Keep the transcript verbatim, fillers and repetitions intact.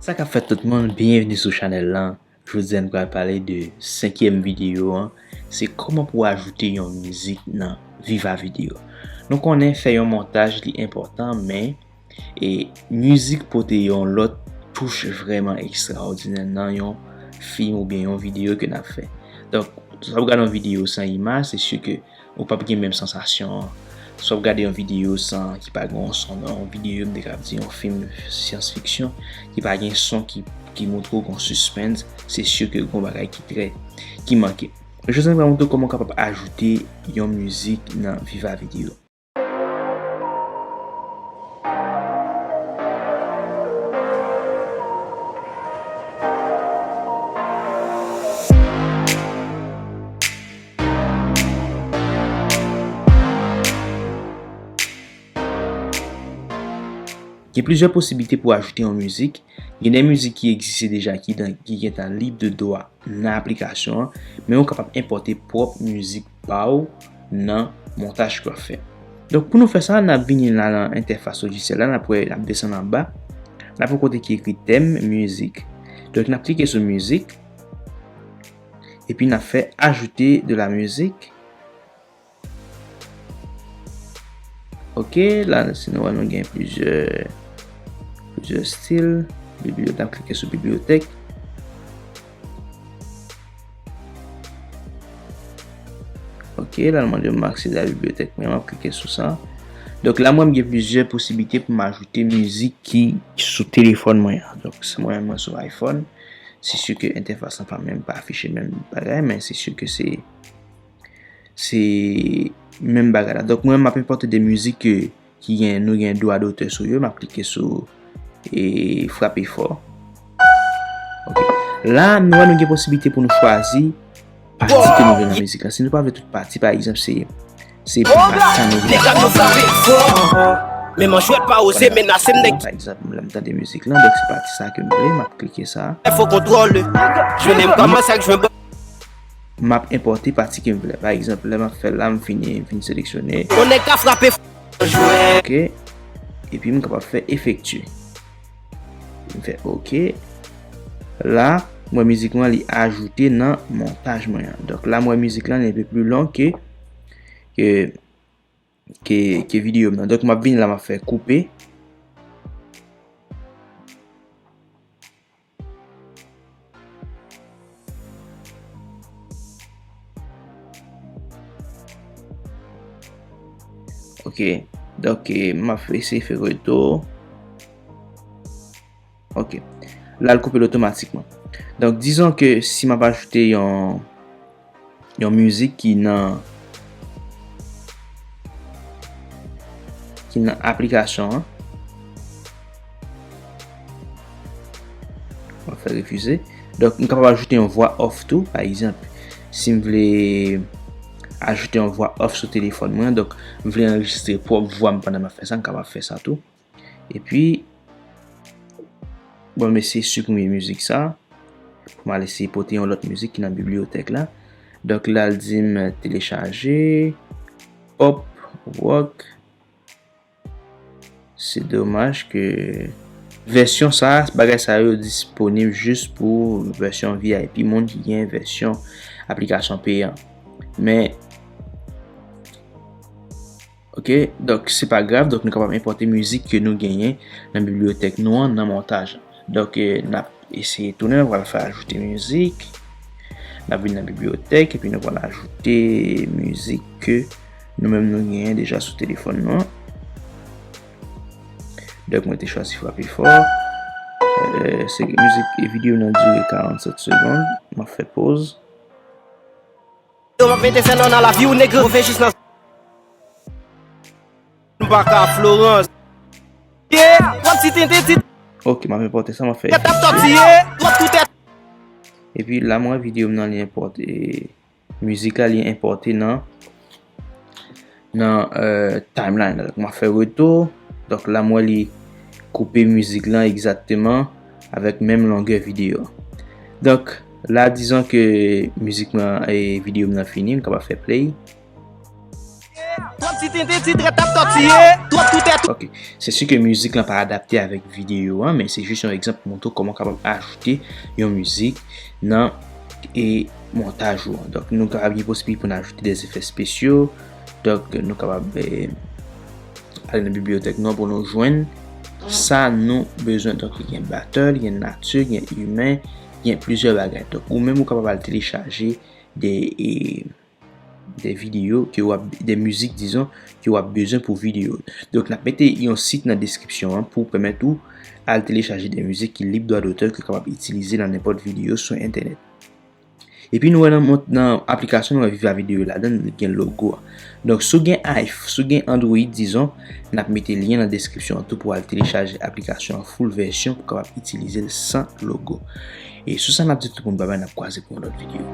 Sa k ap fèt tout moun, byenvni sou chanèl lan. Jodi a n pral pale de senkyèm videyo an, se kòman pou w ajoute yon mizik nan Viva Video. Nou konnen fè yon montaj li enpòtan, men e mizik pote yon lòt touch vrèman ekstraòdinè nan yon fim oubyen yon videyo ke n ap fè. Donk, si w ap gade yon videyo san imaj, se si ke ou p ap gen menm sansasyon an. Si w ap gade yon videyo san, ki pa gen yon son, nan yon videyo, m te ka di yon fim syans fiksyon, ki pa gen son, ki, ki montre w gen yon suspense, se si ke gen yon bagay ki trè, ki manke. Jodi a, m pral montre w kòman w kapab ajoute yon mizik nan Viva Video. Gen plizyè posiblite pou ajoute yon mizik. Gen de mizik ki egziste deja, ki dan, ki gentan lib de dwa nan aplikasyon an, men ou kapab enpòte pwòp mizik pa w nan montaj ke w ap fè. Donk, pou nou fè sa, n ap vini la nan entèfas lojisyèl la, n ap wè, n ap desann anba, n ap wè kote ki ekri tèm, mizik. Donk, n ap klike sou mizik, epi n ap fè ajouter de la musique. Ok, la, si nou wè, nou gen plizyè, plizyè stil. Bibliyotèk, m ap klike sou bibliyotèk. Ok, la, l mande m aksede a bibliyotèk mwen, m ap klike sou sa. Donk, la, mwen, m gen plizyè posiblite pou m ajoute mizik ki sou telefòn mwen an. Donk, se mwen, mwen sou iPhone. Se si ke entèfas lan pa menm, pa afiche menm bagay, men se si ke se se menm bagay la. Donk, mwen, m ap enpòte de mizik ke, ki gen, nou gen dwa dotè sou yo. M ap klike sou, e, frape fò. Ok. La, nou wè nou gen posiblite pou nou chwazi pati ke nou vle nan mizik la. Si nou pa vle tout pati, pa egzanp, se, se pati sa nou vle. Men manchwèt pa oze menase m nèg. Pa egzanp, lè m tande mizik lan, donk se pati sa ke m vle, m ap klike sa. Fò kontwòl. Jwenn m kòmanse ak jwenn. M ap enpòte pati ke m vle. Pa egzanp, lè m ap fè l la, m fini, m fin seleksyone. On nèg ka frape. Ok. Epi m kapab fè efekti. M fè ok. La, m wè mizik mwen li ajoute nan montaj mwen an. Donk la, m wè mizik lan li enpe pli long ke, ke, ke, ke videyo m nan. Donk m ap vin la, m ap fè koupe. Ok. Donk, eh, m ap eseye fè retou. Ok. La, l koupe l otomatikman. Donk, dizon ke si m ap ajoute yon, yon mizik ki nan, ki nan aplikasyon an. M ap fè refize. Donk, m kapab ajoute yon vwa off tou. Pa egzanp, si m vle ajoute yon vwa off sou telefòn mwen, donk, m vle anrejistre pwòp vwa m pandan m ap fè sa, m kapab fè sa tou. Epi, bon, m eseye siprime mizik sa. Pou m al eseye pote yon lòt mizik ki nan bibliyotèk la. Donk, la, l di m telechaje pop rock. Se domaj ke vèsyon sa, bagay sa yo disponib jis pou vèsyon V I P, moun ki gen vèsyon aplikasyon peyan. Men, ok, donk se pa grav, donk nou kapab enpòte mizik ke nou genyen nan bibliyotèk nou an nan montaj. Donk, eh, n ap eseye tounen, nou pral fè ajoute mizik. N ap vin nan bibliyotèk, epi nou pral ajoute mizik ke nou menm nou genyen deja sou telefòn nou an. Donk, mwen te chwazi frape fò. Eh, se mizik e videyo nan dire karannsèt segonn. M ap fè poz. Yo, m ap mete fè nan, nan lavi w, nèg, move jis nan. M pa ka Florence. Yeah, w ap ti tenten ti. Ok, m ap enpòte sa, m ap fè. Tèt ap tòtiye, w ap tou tèt. Epi la, mwen, videyo m nan, li enpòte, mizik la, li enpòte nan, nan, eh, timeline la. Donk, m ap fè retou. Donk, la, mwen, li koupe mizik lan egzakteman avèk menm longè videyo. Donk, la, dizon ke mizik mwen e videyo m nan fini, m kapab fè play. W ap Ti tenten, ti trèt ap tòtiye, twòp toutè tou. Ok, se si ke mizik lan pa adapte avèk videyo an, men se jis yon egzanp pou montre w kòman w kapab ajoute yon mizik nan e montaj ou an. Donk, nou kapab gen posibilite pou n ajoute de efè espesyo. Donk, nou kapab eh, ale nan bibliyotèk nou an pou nou jwenn sa nou bezwen. Donk, gen battle, gen nature, gen humain, gen plizyè bagay. Donk, ou menm ou kapab al telechaje de, eh, de videyo ke w ap, de mizik, dizon, ke w ap bezwen pou videyo. Donk, n ap mete yon sit nan deskripsyon an pou pèmèt ou al telechaje de mizik ki lib dwa dotè ke w kapab itilize nan nenpòt videyo sou entènèt. Epi nou wè nan, nan aplikasyon nou wè Viva Video ladan l gen logo a. Donk, si w gen iPhone, si w gen Android, dizon, n ap mete lyen nan deskripsyon an tou pou w al telechaje aplikasyon an full vèsyon pou w kapab itilize l san logo. E sou sa, n ap di tout moun babay, n ap kwaze pou yon lòt videyo.